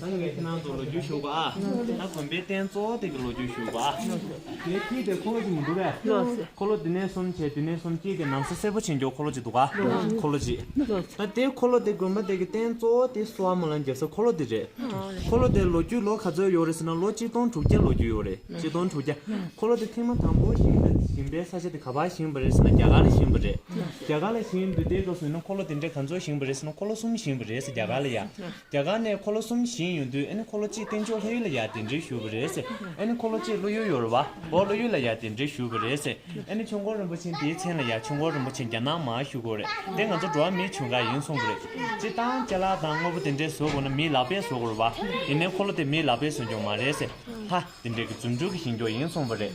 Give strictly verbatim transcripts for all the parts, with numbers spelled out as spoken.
ད་ངས་ཁྱེད་རང་ཚོ་ལོ་རྒྱུས་ཞུ་ག་ཨ། ད་དགོན་པའི་རྟེན་གཙོ་བོ་དེ་གི་ལོ་རྒྱུས་ཞུ་ག་ཨ། དེ་དཀྱིལ་དེ་འཁོར་ལོ་ཅིག་མི་འདུག་གས། འཁོར་ལོ་དེ་ནས་གསུམ་བྱས་དེ་ནས་གསུམ་དཀྱིལ་དེ་ནམ་ས་སེར་པོ་ཆེན་མཆོག་འཁོར་ལོ་ཅིག་འདུག་ག་འཁོར་ལོ་ཅིག་ད་དེ་འཁོར་ལོ་དེ་དགོན་པ་དེ་གི་རྟེན་གཙོ་བོ་དེ་བསོད་བ་སྨོན་ལམ་རྒྱབ་ས་འཁོར་ལོ་དེ་རེད། འཁོར་ལོ་དེ་ལོ་རྒྱུས་ལོ་ག་ཚོད་ཡོད་རེད་ཟེར་ན་ལོ་གཅིག་སྟོང་དྲུག་བརྒྱ་ལོ་རྒྱུས་ཡོད་རེད། གཅིག་སྟོང་དྲུག་བརྒྱ། འཁོར་ལོ་དེ་ཐེངས་མ་དང་པོ་བཞེངས་པའི་བཞེངས་པའི་ས་ཆ་དེ་ག་པར་བཞེངས་པ་རེད་ཟེར་ན་རྒྱ་གར་ལ་བཞེངས་པ་རེད། རྒྱ་གར་ལ་བཞེངས་དུས་དེའི་སྐབས་སུ་ཡིན་ན་འཁོར་ལོ་དེ་འདྲའི་ག་ཚོད་བཞེངས་པ་རེད་ཟེར་ན་འཁོར་ལོ་གསུམ་བཞེངས་པ་རེད་ཟེར་རྒྱ་གར་ལ་ཡ། རྒྱ་གར་ནས་འཁོར་ལོ་གསུམ་བཞེངས་ཡོང་དུས་ཨ་ནི་འཁོར་ལོ་གཅིག་བསྟན་འགྱུར་ལྷ་ཡུལ་ལ་ཡ་གདན་འདྲེན་ཞུས་པ་རེད་ཟེར། ཨ་ནི་འཁོར་ལོ་གཅིག་ཀླུ་ཡུལ་ཡོད་རེད་བ། འོ་ཀླུ་ཡུལ་ལ་ཡ་གདན་འདྲེན་ཞུས་པ་རེད་ཟེར། ཨ་ནི་ཆོས་འཁོར་རིན་པོ་ཆེ་དེའི་མཚན་ལ་ཡ་ཆོས་འཁོར་རིན་པོ་ཆེ་རྒྱ་ནག་མར་བཞུགས་ཀྱི་ཡོད་རེད། དེ་ང་ཚོ་འགྲོ་བ་མིའི་བྱུང་ཁ་ཡིན་གསུངས་པ་རེད། སྤྱིར་བཏང་ཅ་ལག་དང་དངོས་པོ་དེ་འདྲའི་བཟོ་དགོས་ན་མིའི་ལག་པས་བཟོ་དགོས་རེད་བ། ཡིན་ནའི་འཁོར་ལོ་དེ་མིའི་ལག་པས་བཟོ་རྒྱུ་མ་རེད་ཟེར། ལྷ་དེ་འདྲའི་གི་རྫུ་འཕྲུལ་གྱིས་བཞེངས་རྒྱུ་ཡིན་གསུངས་པ་རེད།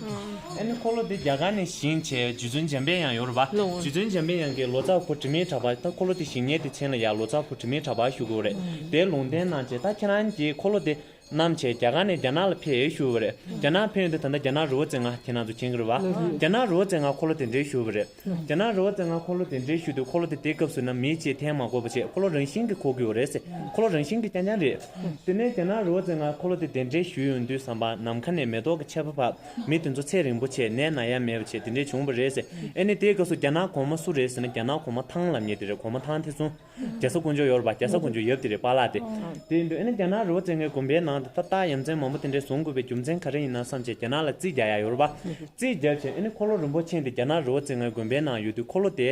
ཨ་ནི་འཁོར་ལོ་དེ་རྒྱ་གར་ནས་བཞེངས་བྱས་རྗེ་བཙུན་འཇམ་དཔལ་དབྱངས་ཡོད་རེད་བ། རྗེ་བཙུན་འཇམ་དཔལ་དབྱངས་ཀྱིས་ལོ་ཙཱ་བ་དྲི་མེད་གྲགས་པ། ད་འཁོར་ལོ་དེ་བཞེངས་མཁན་དེ་མཚན་ལ་ཡ་ལོ་ཙཱ་བ་དྲི་མེད་གྲགས་པ་ཞུ་དགོས་རེད། དེ་ལུང་བསྟན་གནང་བྱས་ད་ཁྱེད་རང་གིས་འཁོར་ལོ་དེ་བསྣམས་བྱས་རྒྱ་གར་ནས་རྒྱ་ནག་ལ་ཕེབས་ཞུས་པ་རེད། རྒྱ་ནག་ཕེབས་ཡོང་དུས་ད་ལྟ་རྒྱ་ནག་རི་བོ་རྩེ་ལྔ་ཁྱེད་རང་ཚོ་མཁྱེན་གྱི་རེད་བ། རྒྱ་ནག་རི་བོ་རྩེ་ལྔ་འཁོར་ལོ་དེ་འདྲའི་བཞུགས་པ་རེད། རྒྱ་ནག་རི་བོ་རྩེ་ལྔ་འཁོར་ལོ་དེ་འདྲའི་བཞུགས་དུས་འཁོར་ལོ་དེ་དེའི་སྐབས་སུ་ན་མིའི་ལྕེ་འཐེན་མ་དགོས་པ་བྱས་འཁོར་ལོ་རང་བཞིན་གྱིས་འཁོར་གྱི་ཡོད་རེད་ཟེར། འཁོར་ལོ་རང་བཞིན་གྱིས་རྐྱང་རྐྱང་རེད། དེ་ནས་རྒྱ་ནག་རི་བོ་རྩེ་ལྔ་འཁོར་ལོ་དེ་དེ་འདྲའི་བཞུགས་ཡོང་དུས་ཙམ་པ་ནམ་མཁའ་ནས་མེ་ཏོག་གི་ཆར་པ་བབས། མི་དེ་ཚོ་ཚེ་རིང་པོ་བྱས་ནད་ན་ཡ་མེད་པ་བྱས་དེ་འདྲའི་བྱུང་བ་རེད་ཟེར། ཨེ་ནི་དེའི་སྐབས་སུ་རྒྱ་ནག་གོང་མ་སུ་རེད་ཟེར་ན་རྒྱ་ནག་གོང་མ་ཐང་ལབ་མཁན་དེ་རེད། གོང་མ་ཐང་ཐེ་ཚོང་། རྒྱལ་ས་དཀོན་མཆོག་ཡོད་རེད་པ། རྒྱལ་ས་དཀོན་མཆོག་ཡབ་དེ་རེད་པཱ་ལགས་དེ། དེ་ཡིན་དུས་ཨ་ནི་རྒྱ་ནག་རི་བོ་རྩེ་ལྔའི་དགོན་པའི་ནང་དུ་ད་རྟགས་ཡ་མཚན་མང་པོ་དེ་འདྲས་བཟུང་དགོས་པའི་རྒྱུ་མཚན་ག་རེ་ཡིན་ན་བསམ་བྱས་རྒྱ་ནག་ལ་རྩིས་རྒྱག་ཡ་ཡོད་རེད་པ། རྩིས་རྒྱབ་བྱས་ཨ་ནི་འཁོར་ལོ་རིན་པོ་ཆེ་འདི་རྒྱ་ནག་རི་བོ་རྩེ་ལྔའི་དགོན་པའི་ནང་ཡོད་དུས་འཁོར་ལོ་དེ་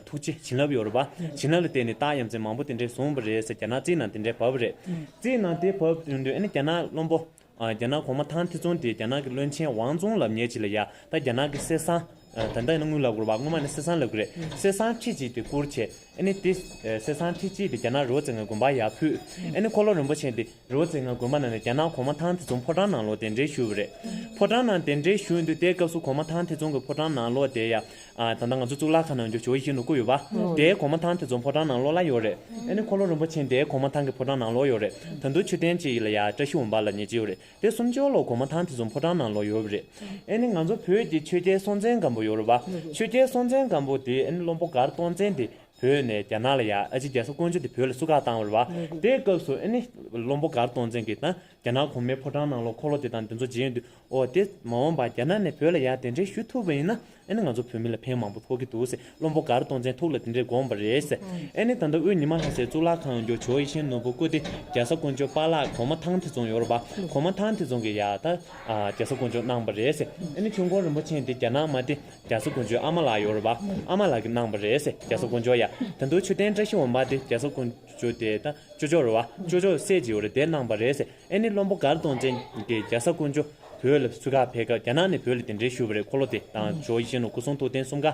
ཐུགས་རྗེ་བྱིན་རླབས་ཡོད་རེད་པ། བྱིན་རླབས་ལ་བརྟེན་ནས་རྟགས་ཡ་མཚན་མང་པོ་དེ་འདྲས་བཟུང་བ་རེད་ཟེར་རྒྱ་ནག་རྩིས་ནང་དེ་འདྲས་བབས་པ་རེད། རྩིས་ནང་དེ་བབས་ཡོང་དུས་ཨ་ནི་རྒྱ་ནག་བློན་པོ། རྒྱ་ནག་གོང་མ་ཐང་ཐེ་ཚོང་དེ་རྒྱ་ནག་གི་བློན་ཆེན་ཝང་ཙུང་ལབ་མཁན་ཅིག་ལ་ཡ་ད་རྒྱ་ནག་གི་གསེར་སྲང་། ད་ལྟ་ཡིན་ན་དངུལ་ལབ་དགོས་རེད་པ། སྔོན་མ་ནི་གསེར་སྲང་ལབ་ཀྱི་རེད། གསེར་སྲང་ཁྲི་གཅིག་དེ་བསྐུར་བྱས་ཨ་ནི་དེ་གསེར་སྲང་ཁྲི་གཅིག་དེ་རྒྱ་ནག་རི་བོ་རྩེ་ལྔའི་དགོན་པར་ཡར་ཕུལ། ཨ་ནི་འཁོར་ལོ་རིན་པོ་ཆེ་དེ་རི་བོ་རྩེ་ལྔའི་དགོན་པ་ནང་ནས་རྒྱ་ནག་གོང་མ་ཐང་ཐེ་ཚོང་ཕོ་བྲང་ནང་ལོགས་གདན་འདྲེན་ཞུས་པ་རེད། ཕོ་བྲང་ནང་གདན་འདྲེན་ཞུས་དུས་དེའི་སྐབས་སུ་གོང་མ་ཐང་ཐེ་ཚོང་གི་ཕོ་བྲང་ནང་ལོགས་དེ་ཡ། ད་ལྟ་ང་ཚོ་གཙུག་ལག་ཁང་ནང་འཇོག་ཇོ་བོ་ཡིད་བཞིན་ནོར་བུ་ཡོད་པ། དེའི་གོང་མ་ཐང་ཐེ་ཚོང་ཕོ་བྲང་ནང་ལོགས་ལ་ཡོད་རེད། ཨ་ནི་འཁོར་ལོ་རིན་པོ་ཆེ་དེའི་གོང་མ་ཐང་གི་ཕོ་བྲང་ནང་ལོགས་ཡོད་རེད། ད་དུང་མཆོད་རྟེན་གཅིག་ཡིན་ལ་ཡ་བཀྲ་ཤིས་འོད་འབར་ལབ་མཁན་གཅིག་ཡོད་རེད། དེ་གསུམ་ཆར་ལོ་གོང་མ་ཐང་ཐེ་ཚོང་ཕོ་བྲང་ནང་ལོགས་ཡོད་པ་རེད། ཨ་ནི་ང་ཚོ་བོད་ཀྱི་ཆོས་རྒྱལ་སྲོང་བཙན་སྒམ་པོ་ཡོད་རེད་པ། ཆོས་རྒྱལ་སྲོང་བཙན་སྒམ་པོ་དེ་ཨ་ནི་བློན་པོ་མགར་སྟོང་བཙན་དེ་བོད་ནས་རྒྱ་ནག་ལ་ཡ་ཨ་ཅེ་རྒྱལ་ས་དཀོན་མཆོག་དེ་བོད་ལ་བསུ་ག་བཏང་བ་རེད་པ། དེའི་སྐབས་སུ་ཨ་ནི་བློན་པོ་མགར་སྟོང་བཙན་གྱིས་ད་རྒྱ་ནག་གོང་མའི་ཕོ་བྲང་ནང་ལོགས་འཁོར་ལོ་དེ་དང་དེ་ཚོ་མཇལ་དུས་ཨོ་དེ་མ་འོངས་པར་རྒྱ་ནག་ནས་བོད་ལ་ཡ་གདན་འདྲེན་ཞུ་ཐུབ་པ་ཡིན་ན། ཨ་ནི་ང་ཚོ་བོད་མི་ལ་ཕན་མང་པོ་ཐོགས་ཀྱི་འདུག་ཟེར་བློན་པོ་མགར་སྟོང་བཙན་ཐུགས་ལ་དེ་འདྲས་དགོངས་པ་རེད་ཟེར། ཨ་ནི་ད་ལྟ་དབུས་ཉི་མ་ལྷ་སའི་གཙུག་ལག་ཁང་འཇོག་ཇོ་བོ་ཡིད་བཞིན་ནོར་བུ་སྐུ་དེ་རྒྱལ་ས་དཀོན་མཆོག་པཱ་ལགས་གོང་མ་ཐང་ཐེ་ཚོང་ཡོད་རེད་པ། གོང་མ་ཐང་ཐེ་ཚོང་གིས་ཡ་ད་རྒྱལ་ས་དཀོན་མཆོག་གནང་པ་རེད་ཟེར། ཨ་ནི་ཆོས་འཁོར་རིན་པོ་ཆེ་དེ་རྒྱ་ནག་མ་དེ་རྒྱལ་ས་དཀོན་མཆོག་ཨ་མ་ལགས་ཡོད་རེད་པ། ཨ་མ་ལགས་ཀྱིས་གནང་པ་རེད་ཟེར་རྒྱལ་ས་དཀོན་མཆོག་ཡ། ད་དུང་མཆོད་རྟེན་བཀྲ་ཤིས་འོད་འབར་དེ་རྒྱལ་ས་དཀོན་མཆོག་དེ་ད་ཅོ་ཅོ་རེད་པ། ཅོ་ཅོ་སྲས་ཀྱི་ཡོད་རེད་དེ་གནང་པ་རེད་ཟེར། ཨ་ནི་བློན་པོ་མགར་སྟོང་བཙན་གྱིས་རྒྱལ་ས་དཀོན་མཆོག་བོད་ལ་བསུ་ག་ཕེབས་སྐབས་རྒྱ་ནག་ནས་བོད་ལ་གདན་འདྲེན་ཞུས་པ་རེད། འཁོར་ལོ་དེ་དང་ཇོ་བོ་ཡིད་བཞིན་ནོར་བུ་སྐུ་གསུང་ཐུགས་རྟེན་གསུམ་ཀ་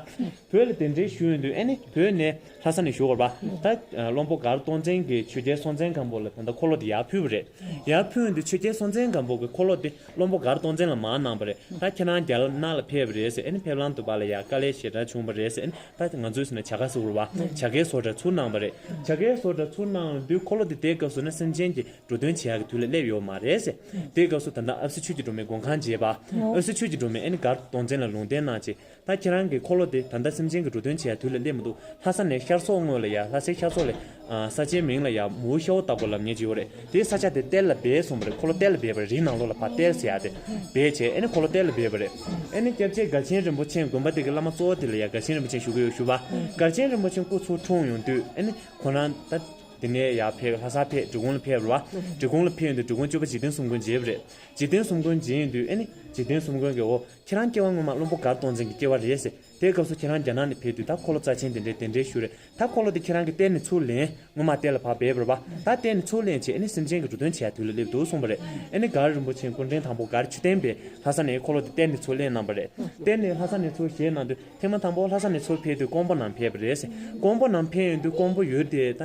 བོད་ལ་གདན་འདྲེན་ཞུས་ཡོང་དུས་ཨ་ནི་བོད་ནས་ལྷ་ས་ནས་ཞུ་དགོས་པ་ད་བློན་པོ་མགར་སྟོང་བཙན་གྱིས་ཆོས་རྒྱལ་སྲོང་བཙན་སྒམ་པོ་ལ་ད་ལྟ་འཁོར་ལོ་དེ་ཡར་ཕུལ་བ་རེད། ཡར་ཕུལ་ཡོང་དུས་ཆོས་རྒྱལ་སྲོང་བཙན་སྒམ་པོ་གིས་འཁོར་ལོ་དེ་བློན་པོ་མགར་སྟོང་བཙན་ལ་མར་གནང་པ་རེད། ད་ཁྱེད་རང་རྒྱ་ནག་ལ་ཕེབས་པ་རེད་ཟེར། ཨ་ནི་ཕེབས་ལམ་དུ་བར་ལ་ཡ་དཀའ་ལས་ཞེ་དྲག་བྱུང་བ་རེད་ཟེར། ཨ་ནི་ད་ང་ཚོས་ཟེར་ན་བྱ་དགའ་ཟེར་དགོས་རེད་པ། བྱ་དགའི་བཟོ་གྲྭ་ཚུར་གནང་པ་རེད། བྱ་དགའི་བཟོ་གྲྭ་ཚུར་གནང་དུས་འཁོར་ལོ་དེ་དེའི་སྐབས་སུ་ན་སེམས་ཅན་གྱི་འགྲོ་དོན་བྱེད་ཡག་གི་དུས་ལ་སླེབས་ཡོད་མ་རེད་ཟེར། དེའི་སྐབས་སུ་ད་ལྟ་ཨ་བསེ་ཆོས་ཀྱི་སྒྲོན་མེས་མགོན་ཁང་མཇལ་བ། ཨ་བསེ་ཆོས་ཀྱི་སྒྲོན་མེས་ཨ་ནི་མགར་སྟོང་བཙན་ལ་ལུང་བསྟན་གནང་བྱས། ད་ཁྱེད་རང་གི་འཁོར་ལོ་དེ་ད་ལྟ་སེམས་ཅན་གྱི་འགྲོ་དོན་བྱེད་ཡག་དུས་ལ་སླེབས་མི་འདུག་ལྷ་ས་ནས་ཤར་སོག་སྔོན་ལ་ཡ་ལྷ་སའི་ཤར་སོག་ལ་ས་ཆའི་མིང་ལ་ཡ་མུའུ་ཤའོ་ཏ་གོ་ལབ་མཁན་ཅིག་ཡོད་རེད། དེའི་ས་ཆ་དེ་གཏེར་ལ་སྦས་གསུངས་པ་རེད། འཁོར་ལོ་གཏེར་ལ་སྦས་པ་རེད། རིའི་ནང་ལོགས་ལ་ཕར་གཏེར་ཟེར་ཡག་དེ་སྦས་བྱས་ཨ་ནི་འཁོར་ལོ་གཏེར་ལ་སྦས་པ་རེད། ཨ་ནི་སྐྱབས་རྗེ་མགར་ཆེན་རིན་པོ་ཆེ་དགོན་པ་དེ་གི་བླ་མ་གཙོ་བོ་དེ་ལ་ཡ་མགར་ཆེན་རིན་པོ་ཆེ་ཞུ་གི་ཡོད་ཞུ་བ། མགར་ཆེན་རིན་པོ་ཆེ་སྐུ་ཚུར་འཁྲུངས་ཡོང་དུས་ཨ་ནི་ཁོ་རང་ད། དེ་ནས་ཡར་ཕེབས་ལྷ་སར་ཕེབས་འབྲི་གུང་ལ་ཕེབས་རེད་པ། འབྲི་གུང་ལ་ཕེབས་ཡོང་དུས་འབྲི་གུང་སྤྱི་པ་འཇིག་རྟེན་གསུམ་མགོན་མཇལ་བ་རེད། འཇིག་རྟེན་གསུམ་མགོན་མཇལ་ཡོང་དུས་ཨ་ནི་འཇིག་རྟེན་གསུམ་མགོན་གྱིས་འོ་ཁྱེད་རང་སྐྱེ་བ་སྔོན་མ་བློན་པོ་མགར་སྟོང་བཙན་གྱི་སྐྱེ་བ་རེད་ཟེར། དེའི་སྐབས་སུ་ཁྱེད་རང་རྒྱ་ནག་ནས་ཕེབས་དུས་ད་འཁོར་ལོ་རྩ་ཆེན་དེ་འདྲའི་གདན་འདྲེན་ཞུས་རེད། ད་འཁོར་ལོ་དེ་ཁྱེད་རང་གིས་གཏེར་ནས་ཚུར་ལེན། སྔོན་མ་གཏེར་ལ་ཕར་སྦས་པ་རེད་པ། ད་གཏེར་ནས་ཚུར་ལེན་བྱས་ཨ་ནི་སེམས་ཅན་གྱི་འགྲོ་དོན་བྱེད་ཡ་དུས་ལ་སླེབས་འདུག་གསུངས་པ་རེད། ཨ་ནི་མགར་རིན་པོ་ཆེ་སྐུ་ཕྲེང་དང་པོ་མགར་ཆོས་ལྡན་པས་ལྷ་ས་ནས་འཁོར་ལོ་དེ་གཏེར་ནས་ཚུར་ལེན་གནང་པ་རེད། གཏེར་ནས་ལྷ་ས་ནས་ཚུར་བཞེས་གནང་དུས། ཐེངས་མ་དང་པོ་ལྷ་ས་ནས་ཚུར་ཕེབས་དུས་ཀོང་པོ་ནང་ཕེབས་པ་རེད་ཟེར། ཀོང་པོ་ནང་ཕེབས་ཡོང་དུས་ཀོང་པོ་ཡུལ་དེ་ད་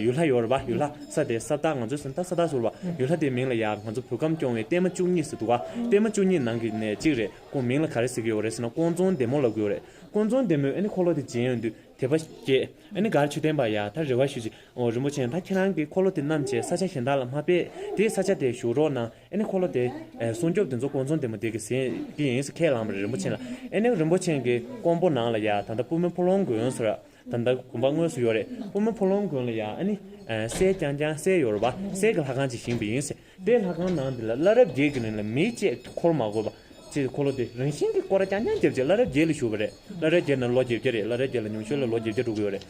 ཡུལ་ལྷ་ཡོད་རེད་པ། ཡུལ་ལྷ་ས་དེ་ས་བདག་ང་ཚོས་ཟེར་ན་ད་ས་བདག་ཟེར་བ། ཡུལ་ལྷ་དེའི་མིང་ལ་ཡ་ང་ཚོ་བོད་ཁམས་སྐྱོང་བའི་བརྟན་མ་བཅུ་གཉིས་ཟེར་འདུག་ག་བརྟན་མ་བཅུ་གཉིས་ནང་གི་ནས་གཅིག་རེད། ཁོང་མིང་ལ་ག་རེ་ཟེར་གྱི་ཡོད་རེད་ཟེར་ན་ཀོང་བཙུན་བདེ་མོ་ལབ་ཀྱི་ཡོད་རེད། ཀོང་བཙུན་བདེ་མོས་ཨ་ནི་འཁོར་ལོ་དེ་བྱིན་ཡོང་དུས་དད་པ་སྐྱེས། ཨ་ནི་མགར་ཆོས་ལྡན་པ་ཡ་ད་རེ་བ་ཞུས་ཅིག་ཨོ་རིན་པོ་ཆེ་ད་ཁྱེད་རང་གིས་འཁོར་ལོ་དེ་བསྣམས་བྱས་ས་ཆ་གཞན་དག་ལ་མ་ཕེབས་དེའི་ས་ཆ་དེ་བཞུགས་རོགས་གནང་། ཨ་ནི་འཁོར་ལོ་དེ་ཨེ་སྲུང་སྐྱོབ་དེ་ཚོ་ཀོང་བཙུན་བདེ་མོ་དེ་གིས་ཟིན་གྱི་ཡིན་ཟེར་ཁས་བླངས་པ་རེད་རིན་པོ་ཆེ་ལ། ཨ་ནི་རིན་པོ་ཆེ་གིས་ཀོང་པོ་ནང་ལ་ཡ་ད་ལྟ་པུས་མོའི་ཕོ་ལོང་དགོན་ཟེར། ད་ལྟ་དགོན་པ་དངོས་སུ་ཡོད་རེད། པུས་མོ་ཕོ་ལོང་དགོན་ལ་ཡ་ཨ་ནི་ཨ་སྲས་རྐྱང་རྐྱང་སྲས་ཡོད་རེད་པ། སྲས་ཀྱི་ལྷ་ཁང་ཅིག་བཞེངས་པ་ཡིན་ཟེར། དེའི་ལྷ་ཁང་ནང་འདི་ལ་བླ་རབས་བརྒྱད་ཀྱི་རིང་ལ་མི་གཅིག་འཁོར་མ་དགོས་པ། ཅེས་འཁོར་ལོ་དེ་རང་བཞིན་གྱིས་སྐོར་ར་རྐྱང་རྐྱང་བརྒྱབ་བྱས་བླ་རབས་བརྒྱད་ལ་བཞུགས་པ་རེད། བླ་རབས་བརྒྱད་ན་ལོ་བརྒྱད་བརྒྱ་རེད། བླ་རབས་བརྒྱད་ལ་ཉུང་ཤོས་ལ་ལོ་བརྒྱད་བརྒྱ་འགྲོ་གི་ཡོད་རེད།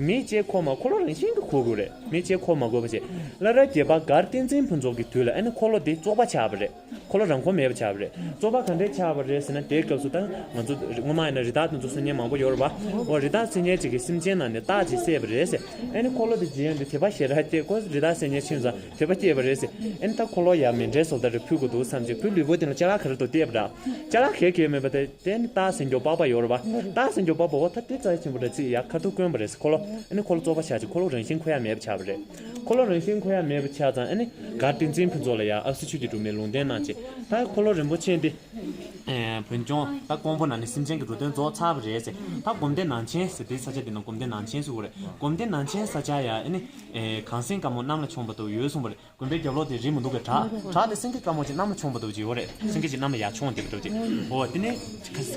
མི་གཅིག་འཁོར་མ། འཁོར་ལོ་རང་བཞིན་གྱིས་འཁོར་དགོས་རེད། མི་གཅིག་འཁོར་མ་དགོས་པ་བྱས། བླ་རབས་བརྒྱད་པ་མགར་བསྟན་འཛིན་ཕུན་ཚོགས་ཀྱི་དུས་ལ་ཨ་ནི་འཁོར་ལོ་དེ་བཙོག་པ་ཆགས་པ་རེད། འཁོར་ལོ་རང་འཁོར་མེད་པ་ཆགས་པ་རེད། བཙོག་པ་ག་འདྲས་ཆགས་པ་རེད་ཟེར་ན། དེའི་སྐབས་སུ་ད་ང་ཚོ་སྔོན་མ་ཡིན་ན་རི་དྭགས་དེ་ཚོ་གསོད་མཁན་མང་པོ་ཡོད་རེད་པ། འོ་རི་དྭགས་གསོད་མཁན་ཅིག་གིས་སེམས་ཅན་ནང་ནས་སྟག་ཅིག་བསད་པ་རེད་ཟེར། ཨ་ནི་འཁོར་ལོ་དེ་བརྗེད་ཡོང་དུས་དད་པ་ཞེ་དྲག་སྐྱེས། ཁོ་རི་དྭགས་གསོད་མཁན་ཕྱིན་ཙང་དད་པ་སྐྱེས་པ་རེད་ཟེར། ཨ་ནི་ད་འཁོར་ལོ་ཡར་མེ་འདྲའི་བཟོ་ལྟ་རེ་ཕུལ་དགོས་འདུག་བསམ་བྱས་ཁོའི་ལུས་པོ་དེ་ལ་ཅ་ལག་ག་རེ་འདུག་བལྟས་པ་འདྲ། ཅ་ལག་གས་གས་མེད་པ་དེ། དེ་ནི་སྟག་གསོད་མཁན་པགས་པ་ཡོད་རེད་པ། སྟག་གསོད་མཁན་པགས་པ། འོ་ད་དེ་རྩ་ཆེན་པོ་འདྲ་ཅིག་ཡར་ཁ་ཐུག་བསྐོན་པ་རེད་ཟེར། འཁོར་ལོ། ཨ་ནི་འཁོར་ལོ་བཙོག་པ་ཆགས་ཅིག་འཁོར་ལོ་རང་བཞིན་འཁོར་ཡ་མེད་པ་ཆགས་པ་རེད། འཁོར་ལོ་རང་བཞིན་འཁོར་ཡ་མེད་པ་ཆགས་ཙང་། ཨ་ནི་མགར་བསྟན་འཛིན་ཕུན་ཚོགས་ལ་ཡ་ཨ་བསེ་ཆོས་ཀྱི་སྒྲོན་མེ་ལུང་བསྟན་གནང་བྱས། ད་འཁོར་ལོ་རིན་པོ་ཆེ་འདི་ཨེ་བོད་ལྗོངས་ད་ཀོང་པོ་ནང་ནས་སེམས་ཅན་གྱི་འགྲོ་དོན་རྫོགས་ཚར་བ་རེད་ཟེར། ད་སྒོམ་སྡེ་ནང་ཆེན་ཟེར་དེ་ས་ཆ་དེ་ནང་སྒོམ་སྡེ་ནང་ཆེན་ཟེར་གྱི་ཡོད་རེད། སྒོམ་སྡེ་ནང་ཆེན་ས་ཆ་ཡ་ཨ་ནི་ཨེ་གངས་སེང་དཀར་མོ་གནམ་ལ་མཆོངས་པ་ལྟ་བུ་ཡོད་གསུངས་པ་རེད། དགོན་པའི་རྒྱབ་ལོགས་དེ་རི་མི་འདུག་གས། བྲག་བྲག་དེ་སེང་གེ་དཀར་མོ་ཅིག་གནམ་ལ་མཆོངས་པ་ལྟ་བུ་ཅིག་ཡོད་རེད། སེང་གེ་ཅིག་གནམ་ལ་ཡར་མཆོངས་བསྡད་པ་ལྟ་བུ་ཅིག་འོ་དེ་ནས་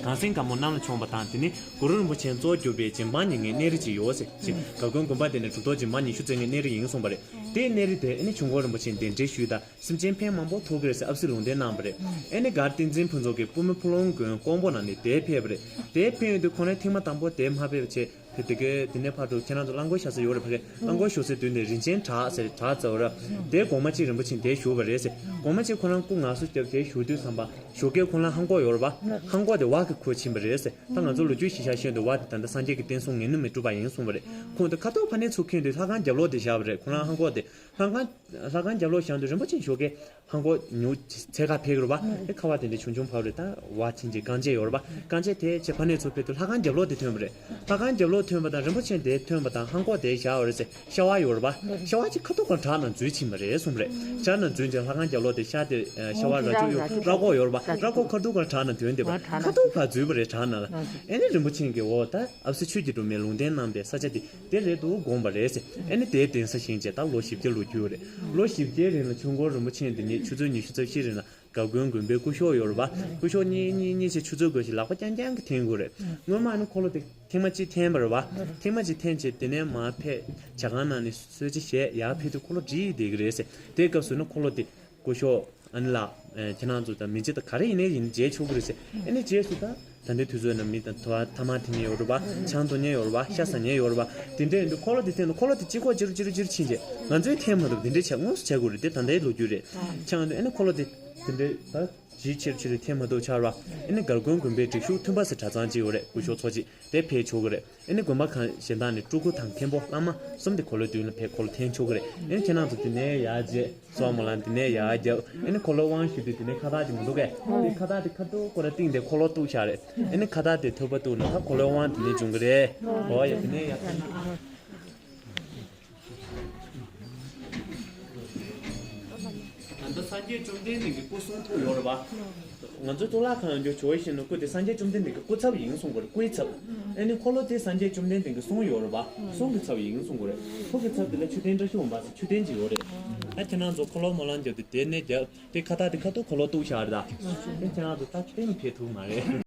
གངས་སེང་དཀར་མོ་གནམ་ལ་མཆོངས་པ་དང་། དེ་ནས་གུ་རུ་རིན་པོ་ཆེ་གཙོ་གྱུར་པའི་རྗེ་འབངས་ཉེར་ལྔའི་གནས་རི་ཅིག་ཡོད་ཟེར། ཅིག་སྒར་དགོན་དགོན་པ་དེ་ནི་གྲུབ་ཐོབ་རྗེ་འབངས་ཉི་ཤུ་རྩ་ལྔའི་གནས་རི་ཡིན་གསུངས་པ་རེད། དེའི་གནས་རི་དེ་ཨ་ནི་ཆོས་འཁོར་རིན་པོ་ཆེ་གདན་འདྲེན་ཞུས་དང་། སེམས་ཅན་ཕན་མང་པོ་ཐོགས་ཀྱི་རེད་ཟེར་ཨ་བསེ་ལུང་བསྟན་གནང་བ་རེད། ཨ་ནི་མགར་བསྟན་འཛིན་ཕུན་ཚོགས་ཀྱིས་པུས་མོ་ཕུ་ལོང་དགོན་ཀོང་པོ་ནང་ནས་དེར་ཕེབས་པ་རེད། དེར་ཕེབས་ཡོང་དུས་ཁོ་རང་ཐེངས་མ་དང་པོ་དེར་མ་ཕེབས་པ་བྱས། དེ་དེ་གའི་དེ་ནས་ཕར་འགྲོ། ཁྱེད་རང་ཚོ་རླངས་འཁོར་བཞག་ས་ཡོད་རེད། ཕ་གི་རླངས་འཁོར་བཞུགས་སའི་མདུན་ནས་རིན་ཆེན་བྲག་ཟེར་བྲག་རྩ་བ་རེད། དེའི་གོང་མ་གཅིག་རིན་པོ་ཆེ་དེར་བཞུགས་པ་རེད་ཟེར། གོང་མ་གཅིག་ཁོ་རང་སྐུ་ངལ་གསོ་བརྒྱབ་དེར་བཞུགས་དུས་ཙམ་པ་ཞོགས་ཀས་ཁོ་རང་ལྷམ་གོག་ཡོད་རེད་པ། ལྷམ་གོག་དེ་བ་གིས་ཁུར་ཕྱིན་པ་རེད་ཟེར། ད་ང་ཚོ་ལོ་རྒྱུས་ཤེས་བྱ་ཤེས་འདུག་བ་དེ་ད་ལྟ་སངས་རྒྱས་ཀྱི་བསྟན་སྲུང་ངལ་ནུས་མེད་སྒྲུབ་པ་ཡིན་གསུངས་པ་རེད། ཁོང་དེ་ཁ་ཐུག་ཕ་ནས་ཚུར་འཁྱེར་དུས་ལྷ་ཁང་རྒྱབ་ལོགས་དེ་བཞག་པ་རེད། ཁོ་རང་ལྷམ་གོག་དེ། ལྷ་ཁང་ལྷ་ཁང་རྒྱབ་ལོགས་བཞག་དུས་རིན་པོ་ཆེ་ཞོགས་ཀས་ལྷམ་གོག་ཉོ་འཚོལ་ག་ཕེབས་ཀྱི་རེད་པ། ཨེ་ཁ་པར་དེ་འདྲ་ཆུང་ཆུང་ཕབ་རེད། ད་བ་ཕྱིན་ཅིག་རྐང་རྗེས་ཡོད་རེད་པ། རྐང་རྗེས་དེ་ཆེ་ཕ་ནས་ཚུར་ཕེབས་དུས་ལྷ་ཁང་རྒྱབ་ལོགས་དེ་ཐོན་པ་རེད། ལྷ་ཁང་རྒྱབ་ལོགས་ཐོན་པ་དང་རིན་པོ་ཆེ་དེ་ཐོན་པ་དང་ལྷམ་གོག་དེ་བཞག་པ་རེད་ཟེར། ཤ་བ་ཡོད་རེད་པ། ཤ་བ་ཅིག་ཁ་ཐུག་ག་བྲག་ནང་འཛུལ་ཕྱིན་པ་རེད་གསུངས་པ་རེད། བྲག་ནང་འཛུལ་ཅིག་ལྷ་ཁང་རྒྱབ་ལོགས་དེ་ཤ་དེ་ཤ་བ་རྭ་ཅོ་ཡོད། རྭ་ཁོག་ཡོད་རེད་པ། རྭ་ཁོག་ཁ་ཐུག་ག་བྲག་ནང་ཐོན་བསྡད་པ། ཁ་ཐུག་ག་འཛུལ་པ་རེད་བྲག་ནང་ལ། ཨེ་ནི་རིན་པོ་ཆེ་གིས་འོ་ད་ཨ་བསེ་ཆོས་ཀྱི་སྒྲོན་མེ་ལུང་བསྟན་གནང་པའི་ས་ཆ་དེ། དེ་རེད་འདུག་དགོངས་པ་རེད་ཟེར། ཨ་ནི་དེའི་གདན་ས་བཞེངས་བྱས་ད་ལོ་བཞི་བརྒྱ་ལོ་རྒྱུས་རེད། ལོ་བཞི་བརྒྱའི་རིང་ལ་ཆོས་འཁོར་རིན་པོ་ཆེ་འདི་ཉིད་ཆུ་ཚོད་ཉི་ཤུ་རྩ་བཞི་རིང་ལ་སྒར་དགོན་དགོན་པའི་སྐུ་ཞབས་ཡོད་རེད་པ། སྐུ་ཞབས་གཉིས་གཉིས་གཉིས་བྱས་ཆུ་ཚོད་དགོས་ཤིག་ལག་པ་རྐྱང་རྐྱང་གིས་འཐེན་དགོས་རེད། སྔོན་མ་ནི་འཁོར་ལོ་དེ་ཐེངས་མ་གཅིག་འཐེན་པ་རེད་པ། ཐེངས་མ་གཅིག་འཐེན་བྱས་དེ་ནས་མར་ཕེབས་ཇ་ཁང་ནང་ནས་གསོལ་ཇ་བཞེས་ཡར་ཕེབས་དུས་འཁོར་ལོ་བསྒྲིགས་བསྡད་ཀྱི་རེད་ཟེར། དེའི་སྐབས་སུ་ནི་འཁོར་ལོ་དེ། སྐུ་ཞབས་ཨ་ནི་ལགས། ཨེ་ཁྱེད་རང་ཚོ་དང་མི་གཅིག་དང་ག་རེ་ཡིན་ནའི་ཡིན་མཇལ་ཆོག་གི་རེད་ཟེར། ཨ་ནི་རྗེས་སུ་ད་ད་ལྟའི་དུས་ཚོད་ནང་མི་དང་ཐ་ཐ་མག་འཐེན་མཁན་ཡོད་རེད་པ། ཆང་འཐུང་མཁན་ཡོད་རེད་པ། ཤ་ཟ་མཁན་ཡོད་རེད་པ། དེ་འདྲ་ཡིན་དུས་འཁོར་ལོ་དེ་འཐེན་དུས་འཁོར་ལོ་དེ་གཅིག་ཁོག་ཅིག་རུ་ཅིག་རུ་ཅིག་རུ་ཕྱིན་རྗེས་ང་ཚོས་འཐེན་མ་ཐུབ། དེ་འདྲ་བྱས་དངོས་སུ་བྱས་དགོས་རེད། དེ་ད་ལྟའི་ལོ་རྒྱུས་རེད། ཆང་འཐུང་ཨ་ནི་འཁོར་ལོ་དེ་དེ་འདྲ་ད་ཇི་ཆེར་ཆེར་འཐེན་མ་ཐུབ་ཆགས་རེད་པ། ཨ་ནི་སྒར་དགོན་དགོན་པའི་སྒྲིག་ཞུགས་མཐུན་པ་ཟེར་གྲྭ་ཚང་ཅིག་ཡོད་རེད། སྐུ་ཞབས་ཚོ་གཅིག་དེ་ཕེབས་ཆོག་གི་རེད། ཨ་ནི་དགོན་པ་གང་གཞན་དག་ནས་སྤྲུལ་སྐུ་དང་མཁན་པོ་བླ་མ་གསུམ་དེ་འཁོར་ལོའི་མདུན་ལ་ཕེབས་འཁོར་ལོ་འཐེན་ཆོག་གི་རེད། ཨ་ནི་ཁྱེད་རང་ཚོ་དེ་ནས་ཡར་བརྒྱབ། སོག་མོ་ལ་དེ་ནས་ཡར་བརྒྱབ། ཨ་ནི་འཁོར་ལོ་དབང་ཞུ་དུས་དེ་ནས་ཁ་བཏགས་དེ་མི་འདུག་གས། དེ་ཁ་བཏགས་དེ་ཁ་ཐུག་ཁོ་ར་བཏིང་སྟེ་འཁོར་ལོ་གཏུགས་བཞག་རེད། ཨ་ནི་ཁ་བཏགས་དེ་ཐུག་པ་གཏུགས་ན་ད་འཁོར་ལོའི་དབང་དེ་ནས་འབྱུང་གི་རེད། འོ་ཡ་དེ་ནས་ཡར་ཕེབས་ན། ད་ལྟ་སངས་རྒྱས་བཅོམ་ལྡན་འདས་ཀྱི་སྐུ་གསུང་ཐུགས་ཡོད་རེད་པ། ང་ཚོ་གཙུག་ལག་ཁང་ཡོད་རྒྱུ་ཇོ་བོ་ཡིད་བཞིན་ནོར་བུ་དེ་སངས་རྒྱས་བཅོམ་ལྡན་འདས་ཀྱི་སྐུ་ཚབ་ཡིན་གསུང་གི་རེད། སྐུའི་ཚབ། ཨ་ནི་འཁོར་ལོ་དེ་སངས་རྒྱས་བཅོམ་ལྡན་འདས་ཀྱི་གསུང་ཡོད་རེད་པ། གསུང་གི་ཚབ་ཡིན་གསུང་གི་རེད། ཐུགས་ཀྱི་ཚབ་དེ་ལ་མཆོད་རྟེན་བཀྲ་ཤིས་འོད་འབར་ཟེར་མཆོད་རྟེན་ཅིག་ཡོད་རེད། ད་ཁྱེད་རང་ཚོ་འཁོར་ལོ་སྨོན་ལམ་རྒྱབ་དུས་དེ་ནས་རྒྱབ། དེ་ཁ་བཏགས་དེ་ཁ་ཐུག་འཁོར་ལོ་གཏུགས་བཞག་རེད་ད། དེ་ཁྱེད་རང་ཚོ་ད་གཏན་ནས་ཕེབས་ཐུབ་མ་རེད།